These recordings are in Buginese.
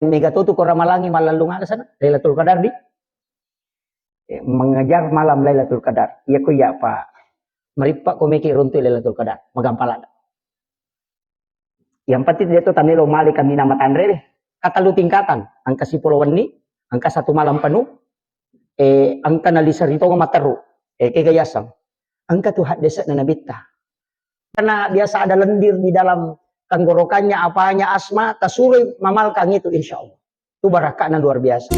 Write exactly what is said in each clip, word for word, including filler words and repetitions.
Mega to tu ko ramalangi mallallung aga sana Lailatul Qadar di. Eh, mengejar malam Lailatul Qadar. Iya ko iya, Pak. Merippa ko meki runtu Lailatul Qadar. Magampang ladde. Yang penting dia tu tamelo male kami nama tanre deh. Kata lu tingkatan, angka sipolo wenni, angka satu malam penuh, eh, angka naliseri tonga materu, eh, kega yaseng. Angka tu haddese na nabitta. Karena biasa ada lendir di dalam tenggorokannya, apanya, asma, tasuroi mamalkang itu, insya Allah. Itu barakahnya luar biasa.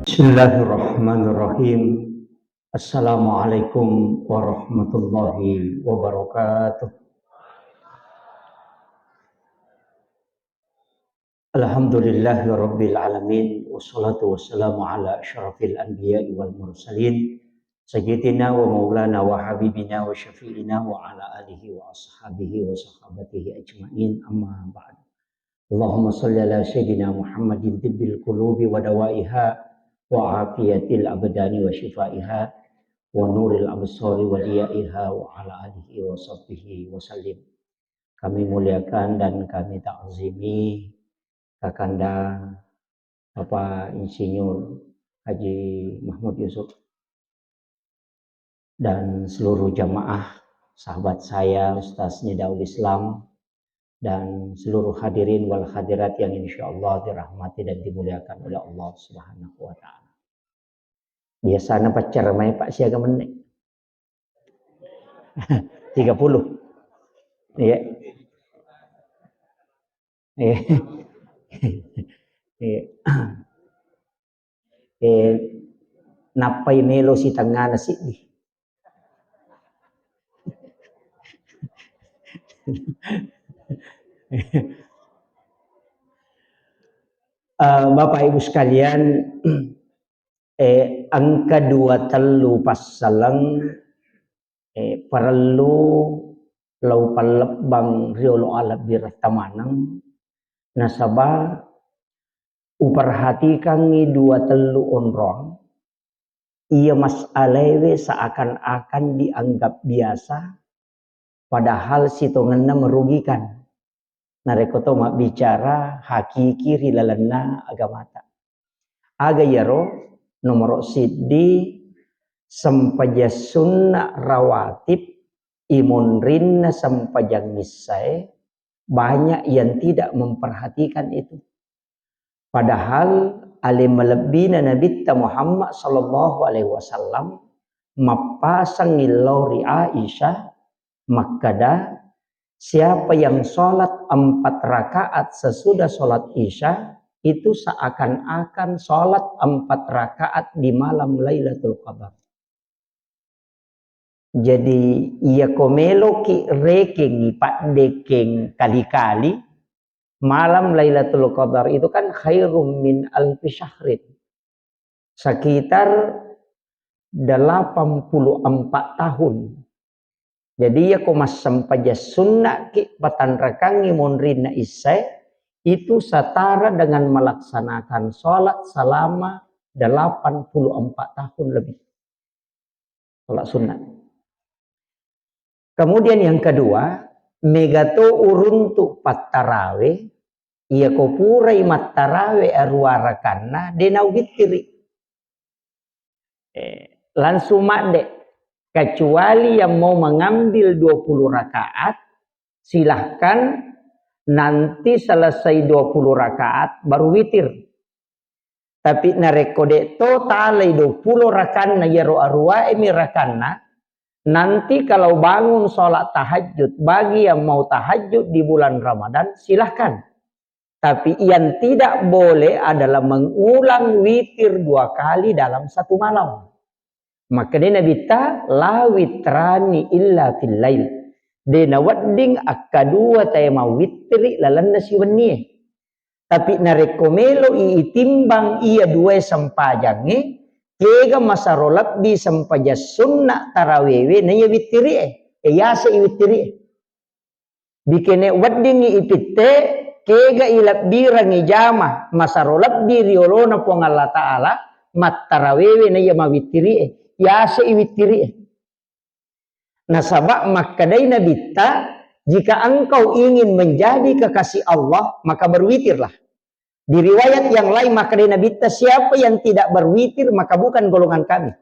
Bismillahirrahmanirrahim. Assalamualaikum warahmatullahi wabarakatuh. Alhamdulillahirabbil alamin, wassalatu wassalamu ala asyrafil anbiya'i wal mursalin, sayyidina wa maulana wa habibina wa syafi'ina wa ala alihi wa ashabihi wa sahabatihi ajma'in, amma ba'd. Allahumma salli ala sayyidina Muhammadin tibbil qulubi wa dawaiha wa afiyatil abdani wa shifaiha wa nuril absari wa diyaiha wa ala alihi wa sahbihi wa sallim. Kami muliakan dan kami takzimi Kakanda Bapak Insinyur Haji Mahmud Yusuf dan seluruh jamaah, sahabat saya, Ustaz Nidaul Islam, dan seluruh hadirin wal hadirat yang insya Allah dirahmati dan dimuliakan oleh Allah Subhanahu wa Ta'ala. Biasana paccara mai, Pak, siaga menit? Tiga puluh. Iya. Iya. Iya. Eh, nappai melo sitengngana siddi. Eh, Bapak Ibu sekalian, eh, engka dua tellu passaleng, eh, parellu lao pallebbang riolo alebbiretta maneng, nasaba uperhatikangngi dua tellu onrong, iya masalaewe seakan-akan dianggap biasa, padahal sitongenna merugikan. Narekko to mabbicara hakiki ri lalenna agamata. Aga iyaro? Nomoro siddi, sempajang sunna rawatib, imonrinna sempajang issae, banyak yang tidak memperhatikan itu. Padahal ale malebbina Nabitta Muhammad sallallahu alaihi wasallam mappasangngi lao ri Aisyah makkeda, siapa yang sholat empat rakaat sesudah sholat Isya, itu seakan-akan sholat empat rakaat di malam Lailatul Qadar. Jadi, iya ko meloki rekengi paddekeng kali-kali, malam Lailatul Qadar itu kan khairum min alfi syahrin. Sekitar delapan puluh empat tahun. Jadi, iya ko massempajang sunnaki patanrakangi monrinna issae, itu setara dengan melaksanakan sholat selama delapan puluh empat tahun lebih. Sholat sunnah. Kemudian yang kedua, megato uruntu pattarawe, iya ko purai mattarawe arua rakanna, de nauwittiri. Eh, langsung madde, kecuali yang mau mengambil dua puluh rakaat, silahkan, nanti selesai dua puluh rakaat baru witir. Tapi narekko de to talai dua puluh rakanna iyaro aruaemi rakanna, nanti kalau bangun sholat tahajud, bagi yang mau tahajud di bulan Ramadan, silahkan. Tapi yang tidak boleh adalah mengulang witir dua kali dalam satu malam. Makkedai Nabitta, "La witrani illa fil lail." De nawedding akkadua tae mawittiri lalenna siwennie. Tapi narekko melo i itimbang iya duae sempajangnge, kega masaro lebbi sempajang sunna tarawewe naiya wittirie, e yase i wittirie. Bikene weddingngi ipitte, kega ilebbirangngi jama masaro lebbi ri olona Puang Allah Ta'ala, mattarawewe naiya mawittirie, yase i wittirie. Nasaba makkedai Nabitta, Jika engkau ingin menjadi kekasih Allah, maka berwitirlah. Di riwayat yang lain, maka dari Nabitta, "Siapa yang tidak berwitir, maka bukan golongan kami."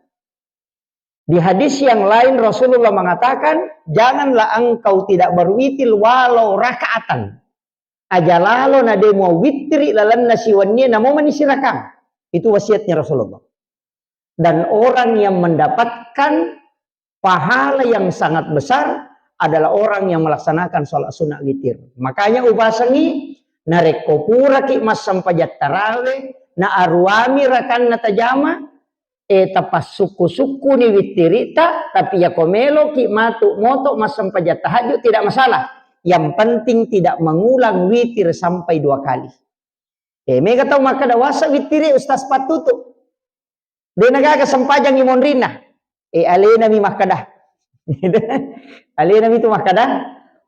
Di hadis yang lain, Rasulullah mengatakan, "Janganlah engkau tidak berwitir walau rakaatan." Aja lalo na de muawittiri lalenna siwennie, namo mani sirakang. Itu wasiatnya Rasulullah. Dan orang yang mendapatkan pahala yang sangat besar adalah orang yang melaksanakan sholat sunat witir. Makanya upasengi, narekko puraki massempajang tarawe, na aruami rakanna tajama, eh, tapassukku-sukkuni wittirita, tapi yako meloki matu moto massempajang tahajud, tidak masalah. Yang penting tidak mengulang witir sampai dua kali. Eh, mega tau makkeda, "Wasa wittiri, Ustaz, pattutu. De nagaga sempajangi monrinna." Eh, alenami makkeda. Alenami tu makkeda.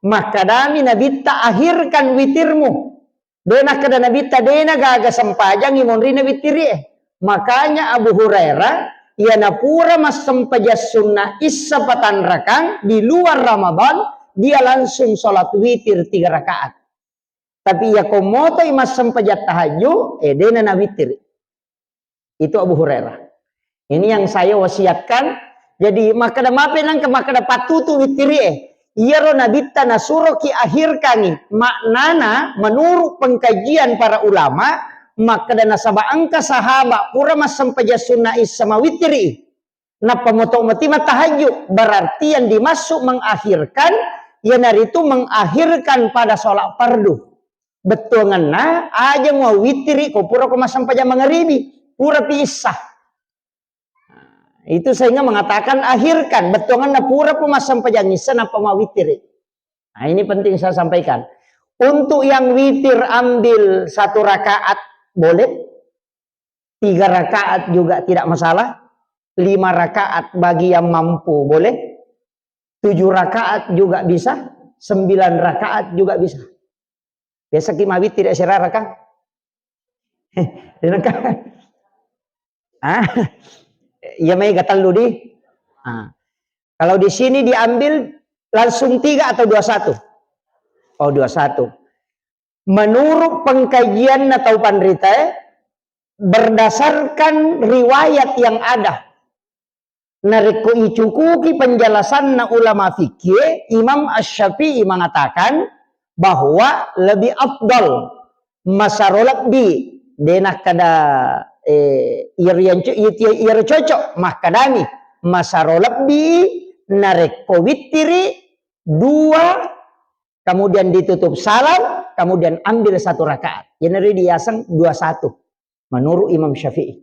Makkedami Nabitta, "Akhirkan witirmu." De nakkeda Nabitta, "De nagaga sempajangi monrinna wittiri." Makanya Abu Hurairah, iya napura massempajang sunna issa patanrakang di luar Ramadan, dia langsung sholat witir tiga rakaat. Tapi iya ko motoi massempajang tahajud, eh, dena nawittiri. Itu Abu Hurairah. Ini yang saya wasiatkan. Jadi, makkeda mape nangka makkeda pattutu wittiri, eh. Iyaro Nabitta nasuroki akhirkangi. Maknana, menurut pengkajian para ulama, makkeda nasaba engka sahabat pura massempajang sunna issa mawittiri. Nappa moto mati mattahajud, berarti yang dimaksud mengakhirkan, iyanaritu mengakhirkan pada sholat fardu. Bettuanganna, aja muawittiri ko pura ko massempajang mangaribi, pura pi issa. Itu sehingga mengatakan akhirkan, bettuanganna pura ko massempajang issa nappa mawittiri. Nah, ini penting saya sampaikan. Untuk yang witir ambil satu rakaat boleh, tiga rakaat juga tidak masalah, lima rakaat bagi yang mampu boleh, tujuh rakaat juga bisa, sembilan rakaat juga bisa. Biasa ki mawitir tidak serara kan? Ah, iya, mega tellu di. Ah. Kalau di sini diambil langsung tiga atau dua satu? Oh, dua satu. Menurut pengkajian atau panritae, berdasarkan riwayat yang ada, narekko icukuki penjelasanna ulama fikih, Imam Asy-Syafi'i mengatakan bahwa lebih afdal, masaro lebbi, de nakkeda, eh, iyaro yancu-, iya-, iyaro cocok, makkedani, masaro lebbi narekko wittiri dua, kemudian ditutup salam, kemudian ambil satu rakaat. Jadi diaseng dua satu, menurut Imam Syafi'i.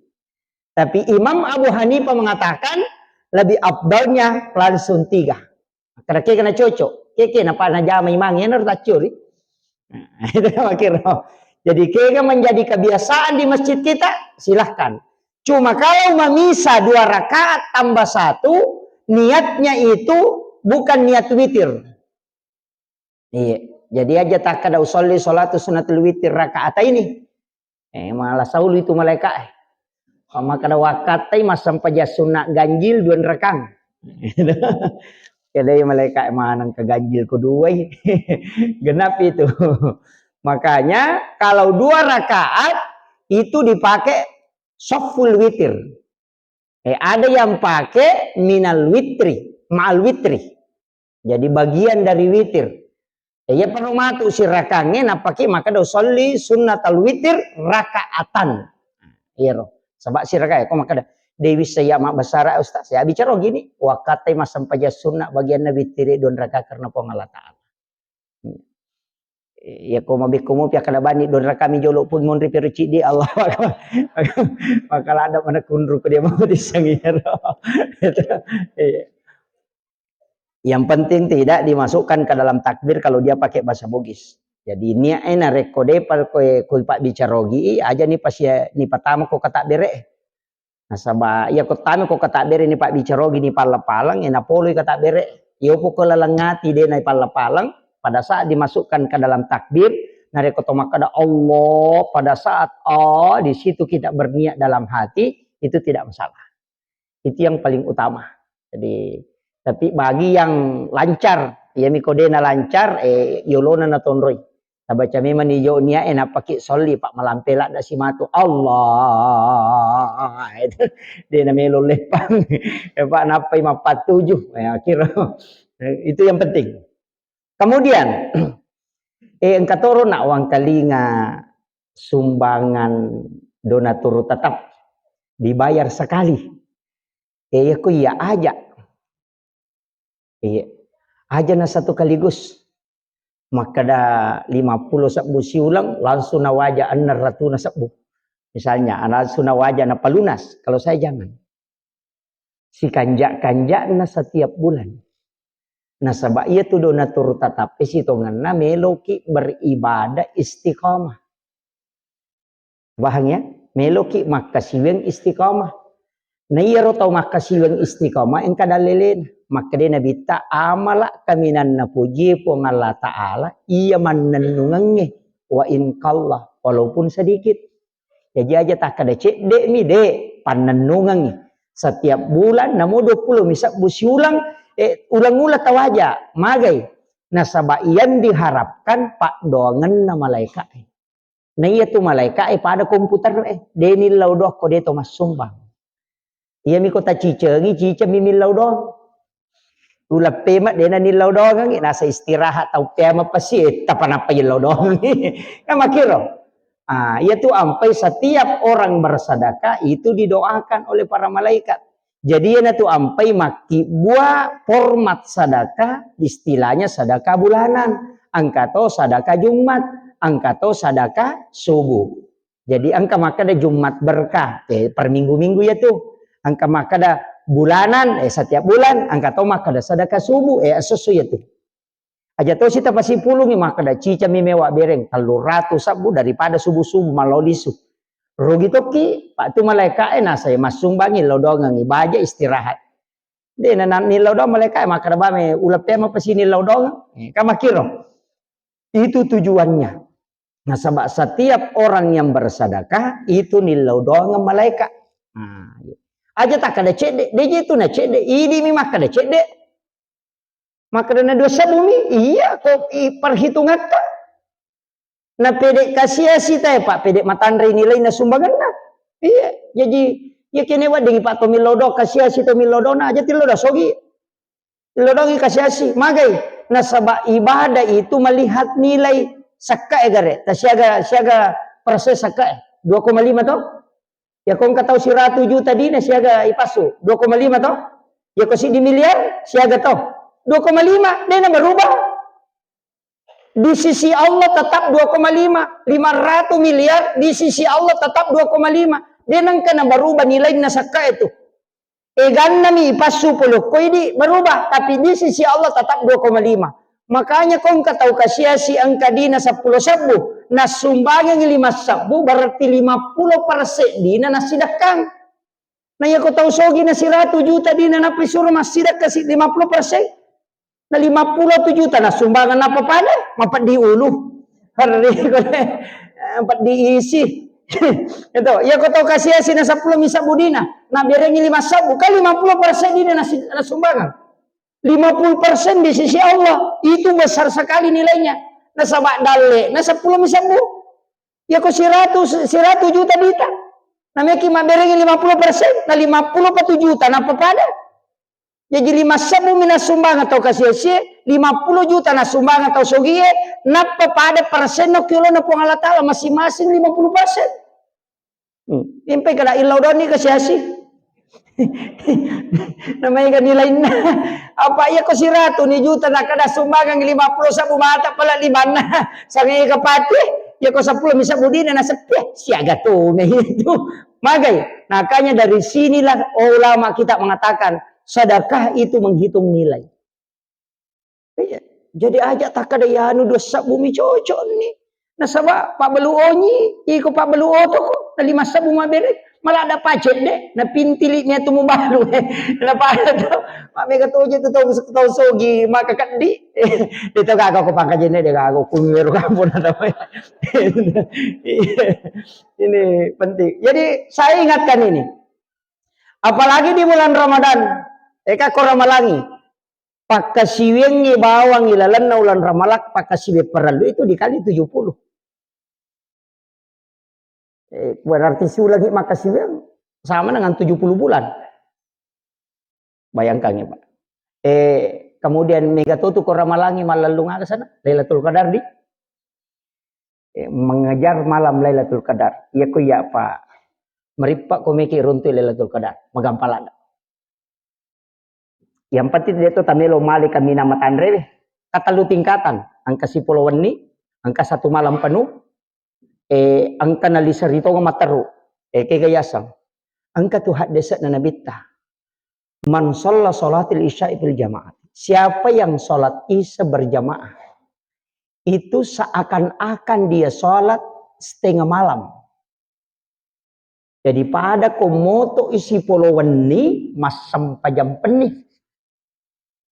Tapi Imam Abu Hanifah mengatakan lebih afdalnya langsung tiga. Karena kena cocok, keke napa najama imang, ya, harus tacuri. Nah, itu kan makkiro. Jadi kega menjadi kebiasaan di masjid kita, silahkan. Cuma kalau mamisa dua rakaat tambah satu, niatnya itu bukan niat witir. Iya. Jadi aja takkada usolli sholatu sunnatul witir rakaat ini. Eh, malah saulu itu malaika, eh. Makkada wakkattai massempajang sunna ganjil dua rakang. Kedai malaika, eh, maneng ke ganjil ko duai. Genap itu. Makanya kalau dua rakaat itu dipakai soful witir. Eh, ada yang pakai minal witri, ma'al witri. Jadi bagian dari witir. Eh, iya perlu matu sirakangnge, napaki makkada usolli sunnatal witir rakaatan. Iyaro. Sebab siraka, eh, ko makkada, "Dewi saya mak besara, Ustaz." Ya bicara gini, "Wakkatai massempajang sunna bagianna wittiri dua raka karena Puang Allah Ta'ala." Iya, ko mabekko mopi akkada bani dua rakami jolo pun monri pero cidi, Allah Akbar. Maka lada mana kunru ke dia mau disang iyaro. Iya. Yang penting tidak dimasukkan ke dalam takbir kalau dia pakai bahasa Bugis. Jadi niat ena rekko depa ko, ko pak bicara ogi, aja ni pas ya, ni pertama ko kata bere. Nasaba iya ko tama ko katabbere ni pabbicara ogi ni palla-paleng, e napoloi katabbere. Iyo poko laleng ati de na palla-paleng, pada saat dimasukkan ke dalam takbir, narekko to makkada Allah, pada saat A, di situ kita berniat dalam hati, itu tidak masalah. Itu yang paling utama. Jadi, tapi bagi yang lancar, Iyami ko de' nalancar, eh, yolona natonroi. Tabaca memang ni jo nia, eh, nappaki solli, Pak, malampe ladda simatu. Allah. De' namelo leppang. Eh, Pak, nappai mappatuju. Ya, kira. Eh, itu yang penting. Kemudian, eh, engka toro nak wangkalinga sumbangan donatur tetap dibayar sekali. Eh, iya ko iya aja. Iya. Aja na satu kaligus. Makkeda lima puluh sebbu siuleng, langsung nawaja enam ratus sebbu. Misalnya, langsung nawaja napalunas. Kalau saya jangan. Sikanja-kanjana setiap bulan. Nasaba iya tu donatur tatappe sitongenna meloki beribadah istiqamah. Paham ya? Meloki makkasiwiang istiqamah. Na iyaro tau makkasiwiang istiqamah engka dallelena. Makkeda Nabitta, amala kaminang napojie Puang Allah Ta'ala iya mannennungengnge, wa in qalla, walaupun sedikit. Jaji aja takkeda cedde'mi, de', pannennungengngi. Setiap bulan namo dua puluh mi sebbu siuleng, eh, uleng-uleng tawaja, magai. Nasaba yang diharapkan paddoangenna malaika'e. Na iya tu malaika'e pada komputer e, de' nillau doang ko de' to massumbang. Iyami ko tacicengi, cicengmi millau doang. Uleppe ma de' nanillau doangengngi, nasa istirahat tau pea mapasi, eh, tapanappa yellau doangengngi. Kan makkiro. Ah, iya tu ampai setiap orang bersedekah itu didoakan oleh para malaikat. Jadi iyana tu ampai makkibbua format sedekah, istilahnya sedekah bulanan. Engka to sedekah Jumat, engka to sedekah subuh. Jadi engka makkeda Jumat berkah, eh, per minggu-minggu iya tu. Engka makkeda bulanan, eh, setiap bulan, engka to makkeda sedekah subuh, eh, esso-esso iya tu. Aja tosi tapasipulungi makkeda cicami mewa bereng, tellu ratu sebbu daripada subuh-subuh mallau lisu. Rugi tokki, Pak, tu malaika'e nasai massumbangi lao doangengngi, baja istirahat. De' na, na nillau doang malaika'e makkeda bame, uleppe mapasi nillau doang. Eh, kan makkiro. Itu tujuannya. Nasaba setiap orang yang bersedekah itu nillau doang malaikat. Nah, iya. Aja takkeda cedde, de' je tu na cedde, idi mi makkeda cedde. Makkeda na dua sebbu mi, iya ko i-, perhitungatta. Na pede kasiasi tae, Pak, pede matanre nilaina sumbanganna. Iya, jaji iya kene wedding Pak to millau doang kasiasi to millau doang, aja tillau doang sogi. Lodogi kasiasi, magai. Nasaba ibadah itu melihat nilai sakkae gare. Tasiaga, siaga persen sakkae. Dua koma lima to? Ya ko engka tau siratu juta dina siaga ipassu. Dua koma lima to? Ya ko siddi miliar siaga to? Dua koma lima, de' na berubah. Di sisi Allah tetap dua koma lima. Lima ratus miliar di sisi Allah tetap dua koma lima. De' nengka na berubah nilaina sakkae tu. Egannami ipassu pole okko idi berubah, tapi di sisi Allah tetap dua koma lima. Makanya ko engka tau kasiasi engka dina seppulo sebbu, nassumbangengi lima sebbu, berarti lima puluh persen dina nassidekkang. Na iya ko tau sogi na siratu juta dina nappa isuro massidekka si lima puluh persen. Na lima puluh tu juta nassumbangeng nappa pada mapeddi ulu. Harri kone, eh, peddi isi. Itu, iya ko tau kasiasi na seppulo mi sebbu dina, na berengi lima sebbu, kan lima puluh persen dina nasi-, nassumbangeng. Lima puluh persen di sisi Allah, itu besar sekali nilainya. Nasaba dalle, na seppulo mi sebbu. Iya ko siratu, siratu juta dita. Na meki mabberengi lima puluh persen, na lima puluh pa tu juta, nappa pada. Jaji lima sebbu mi nassumbangeng tau kasiasie, lima puluh juta nassumbangeng tau sogie, nappa pada persenna ki olona Puang Allah Ta'ala masing-masing lima puluh persen. Hmm. Impai kada illau doni kasiasi. Namanya kan nilainna. Apa iya ko siratu ni juta na kada sumbangeng lima puluh sebbu mata pala limanna. Sangai kapati, iya ko seppulo mi sebbu dina na sepi, siaga tu itu. Magai. Makanya dari sinilah ulama kita mengatakan sedekah itu menghitung nilai. Iya. Jadi aja takkada iyanu dua sebbu mi cocok ni. Nasaba pabbalu onyi, iko pabbalu oto ko, na lima sebbu mabere, malah ada pacet de, na pintili ni atu mubalu. Na pada to, mabega toje tu tau, tau sogi, maka keddi. Itu kagak ko pangkajene de kagak ko kumiru kampung atau. Iya. Ini penting. Jadi saya ingatkan ini. Apalagi di bulan Ramadan, eka ko ramalangi. Pakkasiwiangngi bawang ilalenna uleng Ramalak, pakkasiwiang parellu itu dikali tujuh puluh. Eh, berarti siulangi makkasiwiang sama dengan tujuh puluh bulan. Bayangkan ya, Pak. Eh, kemudian mega to tu ko Ramalangi mallellung aga sana, Lailatul Qadar di, eh, mengejar malam Lailatul Qadar. Iya ko iya, Pak. Merippa ko meki runtu Lailatul Qadar, magampalana. Yang penting dia tu tamelo male kami nama tanre, katellu tingkatan, angka sipolo wenni, angka satu malam penuh, eh, angka naliseri tonga matteru, eh, kega yaseng. Angka tu haddese'na Nabitta. "Man shalla shalatil isya'i fil jamaah." Siapa yang sholat Isya berjamaah, itu seakan-akan dia sholat setengah malam. Jadi pada ko moto isi polo wenni, massempajang penni.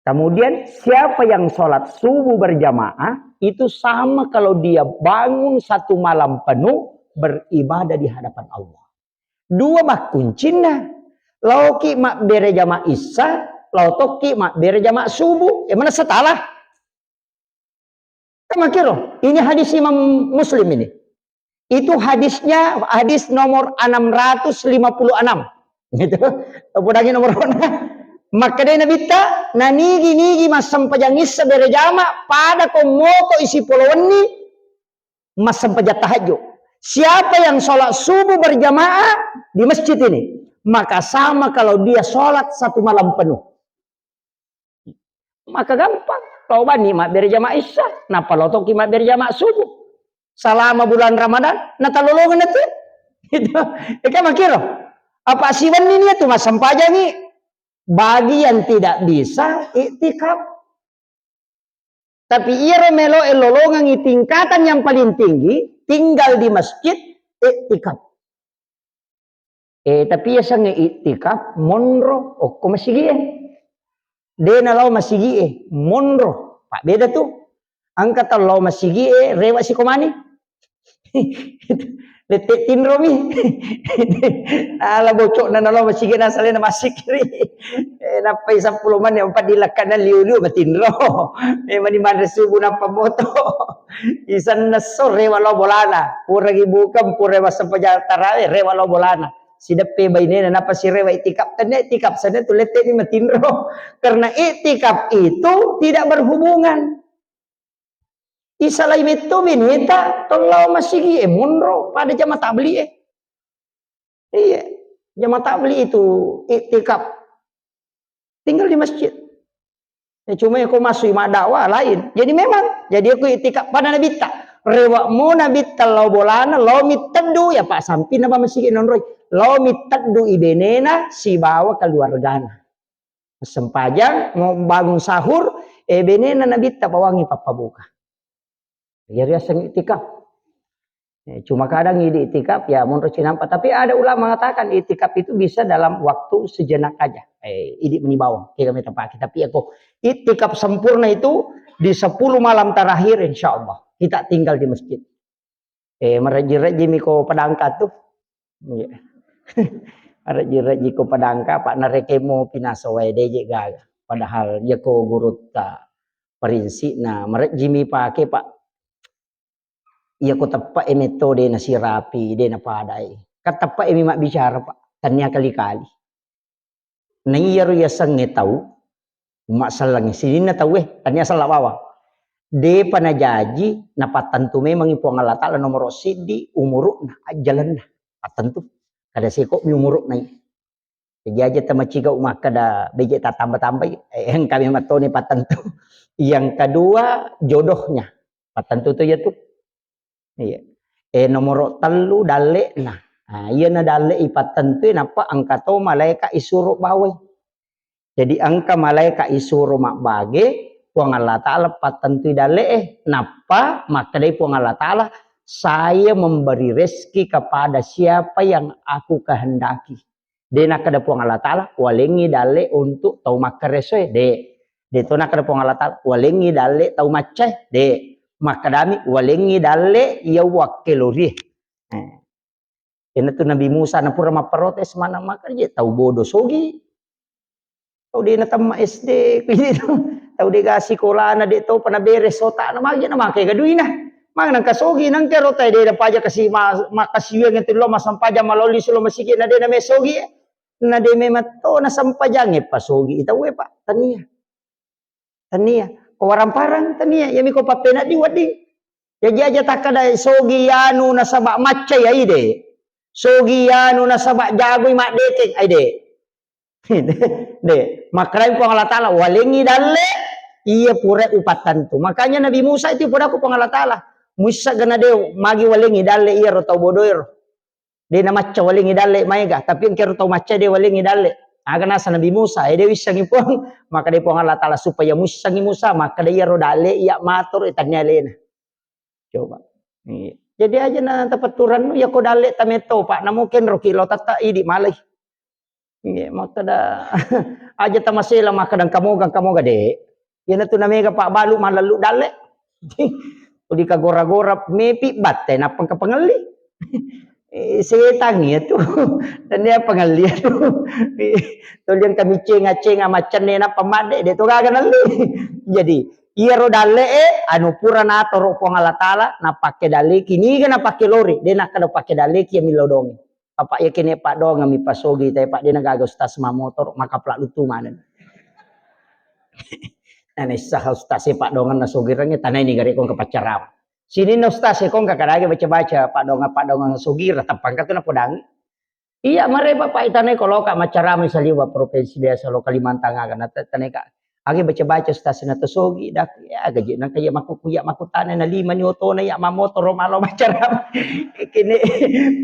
Kemudian siapa yang sholat subuh berjamaah, itu sama kalau dia bangun satu malam penuh beribadah di hadapan Allah. Dua makkuncinna. Laoki mabbere jama Isya, lao tokki mabbere jama subuh. Eh, mana setalah? Kan makkiro, ini hadis Imam Muslim ini. Itu hadisnya, hadis nomor enam ratus lima puluh enam. Gitu. Podangi nomor. Makkedai Nabitta, nanigi-nigi massempajang Isya berjama, pada ko moto isi polo wenni, massempajang tahajud. Siapa yang sholat subuh berjamaah di masjid ini, maka sama kalau dia sholat satu malam penuh. Maka gampang. Lao bani mabbere jama Isya, nappa lao tokki mabbere jama subuh. Selama bulan Ramadan, natalolongeng natu. Itu. Eka makkiro. Apa siwenni ni tu massempajangi. Bagi yang tidak bisa, iktikaf. Tapi iyaro melo e lolongengi tingkatan yang paling tinggi, tinggal di masjid, iktikaf. Eh, tapi yasengnge iktikaf, monro, okko masigie. De nalao masigie, monro. Pak beda tu. Engka tau lao masigie, rewa sikomani. Lette tinromi. Ala bocokna nalao masigie, nasalena masikiri. Eh, nappai seppulo menit, empat dilakkanna liu-liu matinro. Eh, mani manre subuh nappa moto. Isenna so rewa lao bolana. Puragi bukeng, pura massempajang tarawe, rewa lao bolana. Sideppe bainena, nappa sirewa iktikaf. Tennia iktikaf, senna tu lette ni matinro. Karena iktikaf itu tidak berhubungan. Isalai metto beneta, tolao masigi e, monro, pada jama tabli e. Iya, jama tabli itu iktikaf. Tinggal di masjid. Ya, cuma ya, ko masui maddakwah lain. Jadi memang, jadi aku iktikaf pada Nabitta. Rewa mo Nabitta lao bolana, lao mitteddu, ya Pak, sampinna ba masigi nonroi. Lao mitteddu ibenena sibawa keluargana. Sempajang, mau bangun sahur, eh, benena Nabitta bawangi pappabuka. Iya riaseng iktikaf. Eh, cuma kadang idi iktikaf, ya, monro cinampa. Tapi ada ulama mengatakan iktikaf itu bisa dalam waktu sejenak aja. Eh, idi meni bawang, kira meta pake. Tapi ya kok, iktikaf sempurna itu di sepuluh malam terakhir, insya Allah. Kita tinggal di masjid. Eh, marejji-rejjimi ko padangka tu. Iya. Marejji-rejji ko padangka, Pak, narekemo pinaso wae deje gaga. Padahal iya ko gurutta parinsikna, marejjimi pake, Pak. Iya ko teppe e metto de nasirapi, de napadai. Kan teppe e mi mabbicara, Pak. Tania kali-kali. Na iyaro yasengnge tau, umma sellengnge, sininna tauwe, tania sella bawang. Depa najaji, napattentu memangngi Puang Allah Ta'ala nomoro siddi, umuru'na, ajjalenna, pattentu. Kada seko'mi umuru'na iya. Jaji aja tamaciga makkeda beje tatamba-tambai, eh, engkami mattoni pattentu. Yang kedua, jodohnya. Pattentu tu iya tu. Iya. Eh, nomoro tellu dalle'na. Nah, iyana dalle ipattentui, nappa engka to malaeka isuro bawai. Jadi engka malaeka isuro mabbage, Puang Allah Ta'ala pattentui dalle'e. Nappa makkedai Puang Allah Ta'ala, "Saya memberi rezeki kepada siapa yang aku kehendaki." De nakkeda Puang Allah Ta'ala, "Walengngi dalle untuk tau makkaresoe." De. De to nakkeda Puang Allah Ta'ala, "Walengngi dalle tau maccae." De. Makkedami, "Walengngi dalle iya wakkelorie." Eh. Iyanatu Nabi Musa napura mapprotes, mana makkeda je tau bodo sogi. Tau de natemma S D, kuwi tu. Tau de' ga sikolana, de' topa naberes otakna, magi na make ga duina. Magi nangka sogi, nangka ro tai de' napaja kasi ma-, makasiwiang itu lo masampajang maloli sulo masigi na de' na me sogi. Na de' me matto na sampajangnge pa sogi. Ita we, Pak, tania. Tania. Ko warang-parang tania. Yami ko pappena di wedding. Jaji aja takkada sogi anu nasaba macca ya ide. Sogi anu nasaba jagoi maddekeng, ai de'. De', makkedai Puang Allah Taala, "Walengngi dalle iya pura upattantu." Makanya Nabi Musa itu podako Puang Allah Taala, "Muissa gana de' magi walengngi dalle iyaro tau bodoero. De' namacca walengngi dalle maega, tapi engkero tau macca de' walengngi dalle." Aga nasa Nabi Musa, eh, de' wissengngi Puang, maka de' Puang Allah Taala supaya muissengngi Musa, maka de' iyaro dalle iya matoro tania alena. Coba. Iya. Jadi aja na tapatturannu, ya ko dalle tametto, Pak, namo kenroki lo tatta idi malai. Iya, makkeda aja tamasela makkeda kamoga, kamoga de'. Iyana tu namega Pak balu malallu dalle. Udi kagora-gora mepi batte nappa kapangelli. Eh, setang iya tu. Dan dia pangelli tu. Toliang kami cenga-cenga maccenne nappa madde, de' to gaga nalli. Jadi, iyaro dalle e, anu pura natoro Puang Allah Taala, napakke dalleki, niga napakke lori, de' nakkeda pakke dalleki ya millau donge. Apa iya kene paddoangeng mi pasogi, tapi Pak, de' nagaga ustaz mamotoro, maka pelalu tu maneng. Nana issaha ustaz e paddoangeng nasogirengnge, tanai ni gare kong ke paccarama. Sininna ustaz e kong kakadage baca-baca paddoangeng-paddoangeng sogira, tappangka tu napodangi. Iya, mare Bapak, itanai ko loka maccarama saliwa provinsi biasa lo Kalimantan aga, na te-, tanai ka. Agi baca-baca ustaz na to sogi, dak, ya, gaji nangka iya makuku, iya makutana na lima ni otona, iya mamotoro malo maccarama. Kene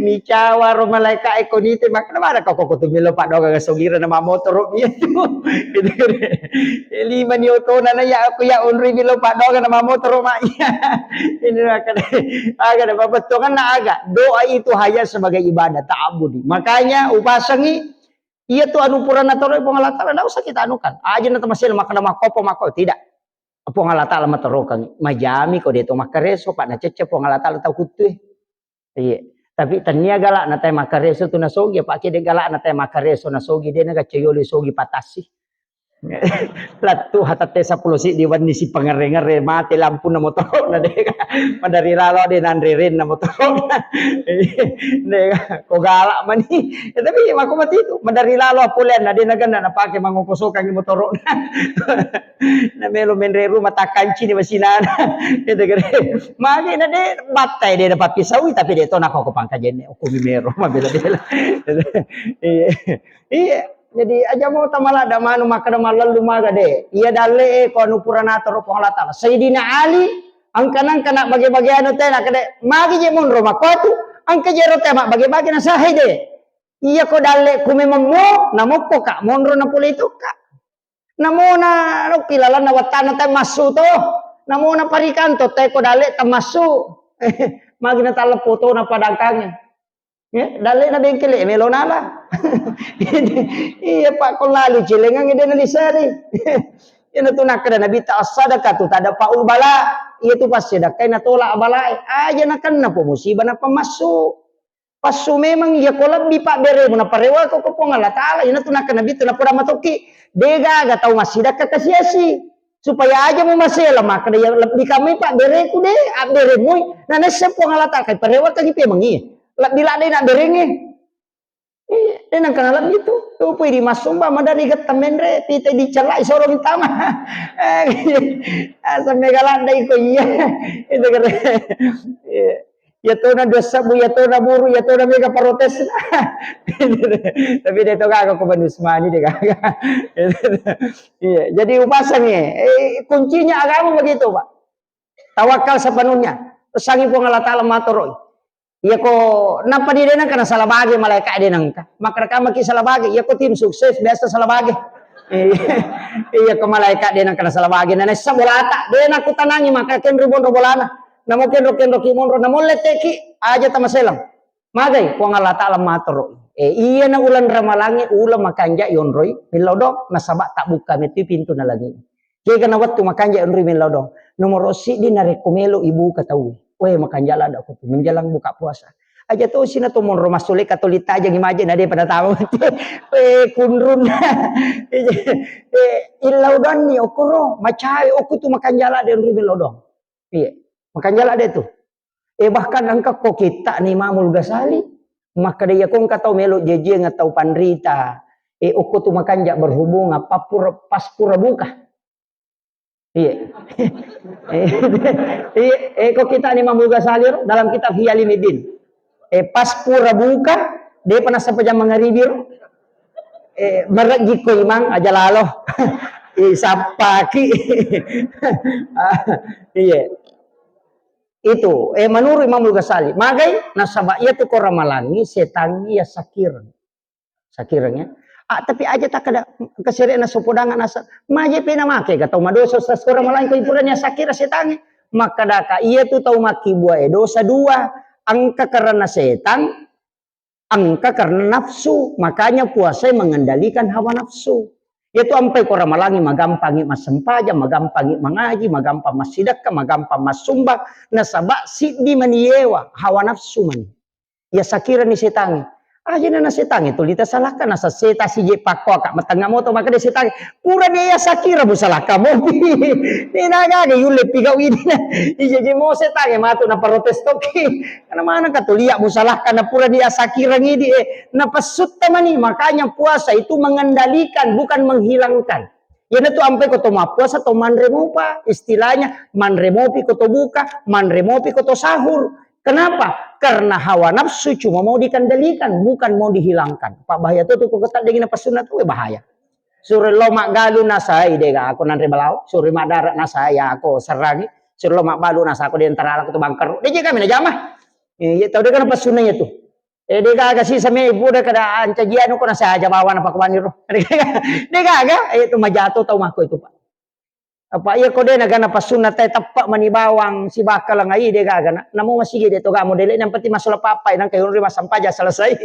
micawa ro malaika e konite, makna mana kau koko tu milo paddoangeng sogira na mamotoro mi tu. Gitu kan. Lima ni otona na iya aku iya onroi milo paddoangeng na mamotoro ma iya. Ini makna, aga na mabettuanna aga. Doa itu hanya sebagai ibadah, ta'abudi. Makanya upasangi, iya tu anu pura natoroi Puang Allah Taala, ndak usah kita anukan. Aja na tamasela makkeda makkopo, makko, tidak. Puang Allah Taala matorokang, majami ko de' to makkareso, Pak, nacecce Puang Allah Taala tau kuttue. Iya. Tapi tania galak na tai makkareso tu nasogi, Pak, kede galak na tai makkareso nasogi, de' nagaccayoli sogi patasi. Lettu hatatte seppulo siddi wenni si pangere-ngere, mate lampuna motoro na de'. Madari lalo de' nanre renna motoro. De', ko galak mani. Ya, tapi mako mati tu, madari lalo apoleanna de' nagenna napake mangoko sokangi motoro. Na melo menre rumah takkanci ni masinana. Itu kere. Magi na de' battai de' napappisaui, tapi de' to nako ko pangkajenne. Okko mi mero mabela-bela. Iya. Iya. Jadi aja mo tamaladda manu makkeda mallallu maga de'. Iya dalle e ko anu pura natoro Puang Allah Taala. Sayyidina Ali engka nangka na bage-bage anu te nakkeda, "Magi je monro makkotu, engka je ro te mabbage-bage na sahai de'." Iya ko dalle ku memang mo, namokko ka monro na pole itu ka. Namona lokki lalanna wattana te massu to. Namona parikanto te ko dalle te massu. Magi na taleppo to na padangkange. Ya, dalle na bengkele melo nala. Iya, Pak, ko lalu cilengang de' nalisari. Iyana tu nakkeda Nabi ta, "As-sadaqatu tadfa'ul bala." Iya tu passedekkai natolak balae. Aja nakenna po musibah nappa massu. Passu memang iya ko lebbi pabberemu naparewako ko Puang Allah Taala. Iyana tu nakkeda Nabi tu napoda matokki. De' gaga tau massidekka kasi-asi. Supaya aja mu masela makkeda ya lebbi kamai pabbereku de', abberemui. Na nessa Puang Allah Taala kai parewakangi pemeng iya. Lebbi ladde na berengnge. Iya, de' nangka nalebbi tu. Tupui di massumba madari getta menre, pita dicellai sorong tama. Eh, asam mega ladde iko iya. Itu kere. Iya. Ya tona dua sebbu, ya tona buru, ya tona mega protes. Tapi de' to gaga ko Bani Usmani de' gaga. Iya, jadi upasangi. Eh, kuncinya agama begitu, Pak. Tawakal sepenuhnya. Pesangi Puang Allah Taala matoroi. Iya ko nappa di de' nangka na salah bage malaika de' nangka. Makrekamaki salah bage. Iya ko tim sukses biasa salah bage. Iya ko malaika de' nangka na salah bage. Na nessa bolata. De' nakutanangi maka kenro monro bolana. Namo kenro-kenro ki monro. Namo letteki aja tamaselang. Magai Puang Allah Taala matoro. Eh, iyana uleng ramalangnge uleng makanja yonroi millau do nasaba tabukka metti pintu na langi. Kega na wettu makanja yonroi millau do. Nomoro siddi narekko melo ibuka tau. Weh, makanja ladda ko tu menjelang buka puasa. Aja tosi na to monro massule katoli tajangi maje na de pada tama. Eh, kunrun. Eh, illau donni okoro, macawe, oku tu makanjala de onri melo dong. Iya, makanjala de tu. Eh, bahkan engka ko kitta ni Imamul Ghazali, makkeda iya ko engka tau melo jejieng tau panrita, eh, okko tu makanja berhubungan, pas pura, pas pura buka. Iya. Iya, eh, ko kitta ni Imamul Ghazali ro, dalam kitab Ihya Ulumuddin. Eh, pas pura buka, de pa nasapa jam mangaribi ro. Eh, merejji ko imang aja lalo. Eh, sappaki. Iya. Itu, eh, menurut Imamul Ghazali, magai nasaba iya tu ko ramalangi setangi iya sakireng. Sakireng ya. Ah, tapi aja takkeda kesere na sopodanga nasa. Maje pe na make ga tau madosa sa ko ramalangi ko ipurani iya sakira setangi. Makkadaka iya tu tau makkibua e dosa dua. Engka karena setang, engka karena nafsu. Makanya puasa mengendalikan hawa nafsu. Iya tu ampai ko ramalangi magampangi massempajang, magampangi mangaji, magampang massidekka, magampang massumbang. Nasaba siddi mani yewa, hawa nafsu mani. Iya sakirani setangi. Aja na setangi tuli tasalahkan, nasa seta sije pakko aka matengnga moto maka de setangi. Purani iya sakira musalahkan mopi. Ni nagaga yulle pigau ini na. Ije je mo setangi matu na protes toki. Karena mana ka tulia musalahkan na purani iya sakira ngidi, eh, na pessutta mani. Makanya puasa itu mengendalikan, bukan menghilangkan. Iyanatu ampai ko to mappuasa to manre mopa, istilahnya manre mopi ko to buka, manre mopi ko to sahur. Kenapa? Karena hawa nafsu cuma mau dikendalikan, bukan mau dihilangkan. Pak, bahaya tu, tu ko taddengi napassunna tu, eh, bahaya. Suro lo maggalu nasai dega aku nanre balau, suro madara nasai aku serangi, suro lo magbalu nasa aku di antara aku tu bangker. De je kami najama. Eh, iya tau dega napassunna iya tu. Eh, de gaga sisa me ibu de kada ancajianu ko nasaja bawa napakuani ro. De gaga, eh, tu majato tau mako itu, Pak. Apa iya ko de naga napassunna te teppa mani bawang sibakka langai de gaga na. Namo masigi de to gamo dele yang penting masula papai nang kayun ri masampaja selesai.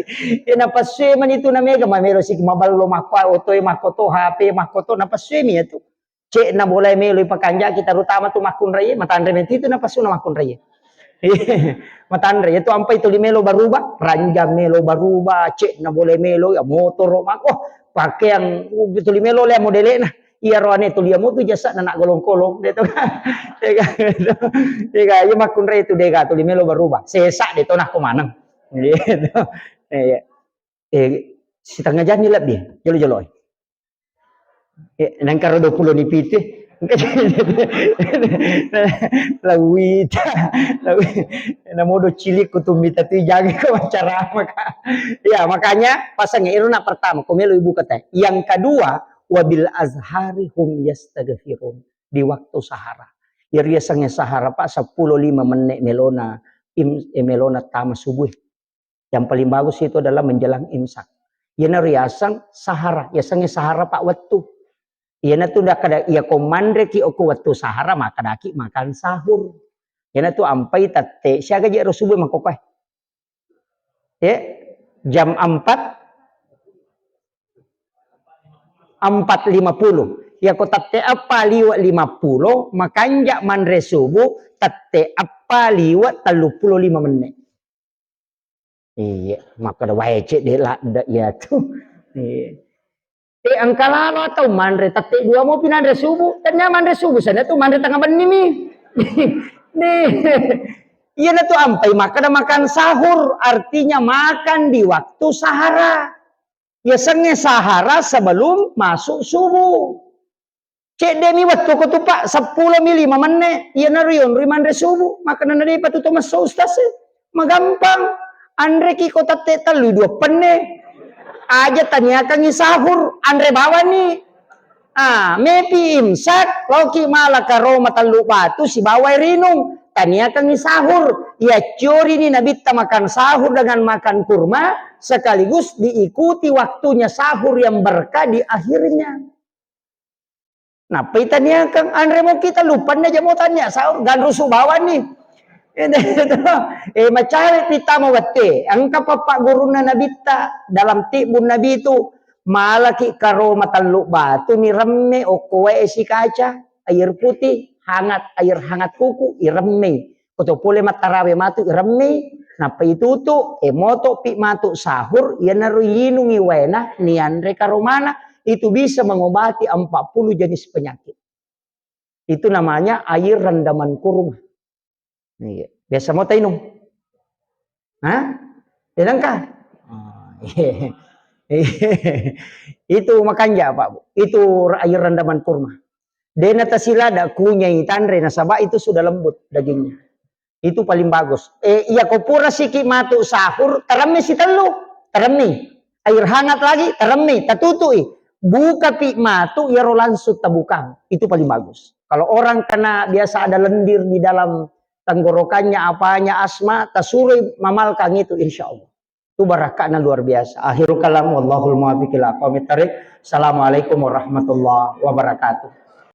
Eh, napassu mani tu na mega mamelo siki maballo makko oto e makko to H P makko to napassu mi ya tu. Cek na boleh melo ipakanjaki terutama tu makkunrai matanre meti tu napassu na makkunrai. Matanre ya tu ampai tuli melo baruba, ranjang melo baruba, cek na boleh melo ya motoro makko pakaian, uh, tuli melo le modele na. Iya roane tuli ya mutu jasa na nak golong-kolong de to. Dega, dega, iya makkunrai tu dega tuli melo baruba. Sesa de to nak ko maneng. Gitu. Iya. Eh, setengah jam ni lebih. Jolo-jolo. Eh, nangkaro dua puluh ni piti. Lawita, lawi-, namodo cilik kutumita tu jaga ko acara apa, Kak? Ya, makanya pasang iru nak pertama, ko melo ibu kata. Yang kedua, wabil azhari hum yastaghfirun. Di waktu sahara. Ya, riasangnge sahara, Pak, sepuluh lima menit melona, im-, eh, melona tama subuh. Yang paling bagus itu adalah menjelang imsak. Iyana riaseng sahara, yasengnge sahara pa wettu. Iyana tu dah kada iya ko manre ki okko wettu sahara, maka daki makan sahur. Iyana tu ampai tette siaga je ro subuh mangkoko e. Ya, jam empat, empat lima puluh. Ya ko tette eppa liwa lima puluh, makanja manre subuh, tette eppa liwa tellu puluh lima menit. Iya, makkeda wae cek de ladda iya tu. Iya. Eh, engka lalo atau manre tette dua mopi nanre subuh. Tania manre subuh sana tu manre tengah benni mi. Deh. Iyana tu ampai makkeda makan sahur, artinya makan di waktu sahara. Yasengnge sahara sebelum masuk subuh. Cedde mi wettu ko tu, Pak, seppulo mi lima menne, iyanaro yonroi manre subuh, makkedana depa tu to messo ustaz e. Magampang. Anreki ko tette tellu dua penne. Aja taniakangi sahur, anre bawani. Ah, mepi imsak, laoki mala karoma tellu batu sibawa air inung. Taniakangi sahur. Iaccorini nabitta makan sahur dengan makan kurma sekaligus diikuti waktunya sahur yang berkah di akhirnya. Nappa itaniakang, anre moki tellu penne aja mo tania sahur, ganrusu bawani. Eh, macawe pita mo wette. Engka pappa gurunna nabitta dalam tibbun nabi tu, malaki karoma tellu batu ni remme okko wae esi kaca, air putih, hangat, air hangat kuku, iremmei. Koto pole mattarawe matu, iremmei. Nappa itutu, eh, motopi matu sahur, iyanaro inungi waena, nianre karomana, itu bisa mengobati empat puluh jenis penyakit. Itu namanya air rendaman kurma. Iya. Biasa mo tainung? Hah? Tenangkah? Oh, iya. Itu makanja, Pak Bu. Itu air rendaman kurma. Dena tasilada kunyai tanre nasaba itu sudah lembut dagingnya. Itu paling bagus. Eh, iya ko pura siki matu sahur, teremmi sitellu, teremmi. Air hangat lagi, teremmi, tatutui. Bukapi matu, iyaro langsung tabukang. Itu paling bagus. Kalau orang kena biasa ada lendir di dalam tenggorokannya, apanya, asma, tasurui mamalkang itu, insya Allah. Itu barakahnya luar biasa. Akhirul kalam, wallahul muwaffiq ila aqwamit thariq. Assalamualaikum warahmatullahi wabarakatuh.